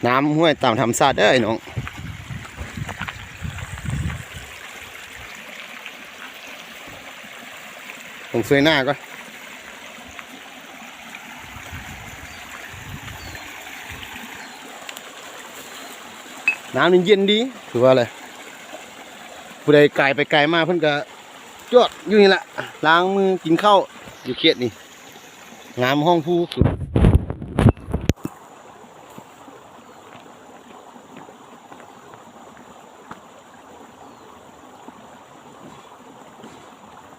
ນ້ຳຫ້ວຍຕາມທຳມະຊາດເດີ້ ອ້າຍນ້ອງ. ຕ້ອງຊ່ວຍໜ້າກ່ອນ. ນ້ຳນີ້ເຢັນດີ ຖືວ່າແຫຼະ. ຜູ້ໃດກາຍໄປກາຍມາ ເພິ່ນກະຈອດຢູ່ນີ້ລະ ລ້າງມືກິນເຂົ້າ ຢູ່ເຂດນີ້. ງາມຫ້ອງພູ.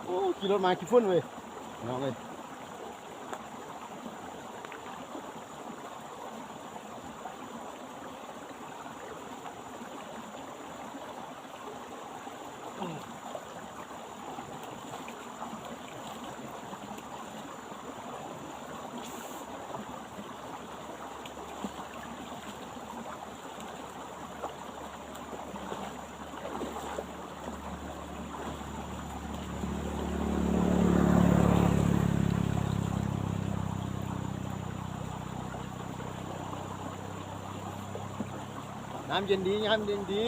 ໂອ້ ຂີ່ລົດມາຂີ້ຝຸ່ນເວີຍ ພີ່ນ້ອງເອີຍ. ນ້ຳເຢັນດີ ນ້ຳເຢັນດີ.